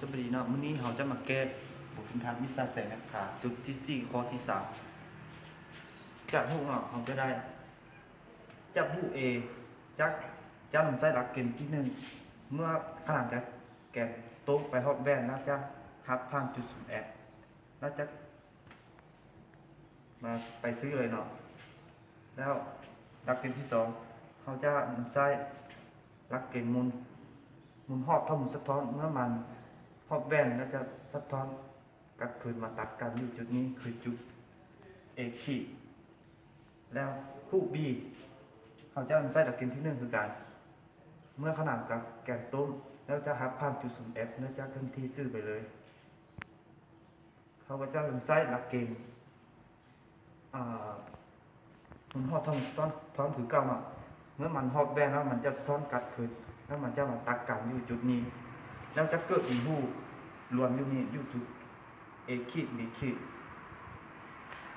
ສະບາຍດີເນາະ, ມື້ນີ້ເຮົາຈະມາແກ້ບົດຝຶກຫັດວິຊາແສງແລະຄາ ຊຸດທີສີ່ ຂໍ້ທີສາມ. ຈາກຮູບເນາະ ເຮົາຈະໄດ້ ຈັບຮູບ A ຈາກ ຈະນຳໃຊ້ຫຼັກເກນທີໜຶ່ງ ເມື່ອຂະໜານຈາກແກນໂຕ້ງໄປຮອບແວ່ນ ແລ້ວຈະຫັກຜ່ານຈຸດສູນ F ແລ້ວຈະ ມາໄປຊື້ເລີຍເນາະ. ແລ້ວຫຼັກເກນທີສອງ ເຮົາຈະນຳໃຊ້ຫຼັກເກນໝູນ ໝູນຮອບເທົ່າໝູນສະທ້ອນ ເມື່ອມັນຮອບແວ່ນແລ້ວຈະສະທ້ອນກັບຄືນມາຕັດກັນຢູ່ຈຸດນີ້ ຄືຈຸດ A ຂີດ. ແລ້ວຮູບ B ເຮົາຈະນຳໃຊ້ຫຼັກເກນທີໜຶ່ງຄືກັນ ເມື່ອຂະໜານກັບແກນໂຕ້ງແລ້ວຈະຫັກຜ່ານຈຸດສູນ F ແລ້ວຈະເຄື່ອນທີ່ຊື່ໄປເລີຍ. ເຮົາກໍຈະນຳໃຊ້ຫຼັກເກນ ອາ ໝູນຮອບເທົ່າໝູນສະທ້ອນ ທ້ອນຄືເກົ່າເນາະ. ເມື່ອມັນຮອບແວ່ນແລ້ວ ມັນຈະສະທ້ອນກັບຄືນ ແລ້ວມັນຈະມາຕັດກັນຢູ່ຈຸດນີ້ ແລ້ວຈະເກີດເປັນຮູບລວມຢູ່ນີ້ ຢູ່ຈຸດ A ຂີດ B ຂີດ.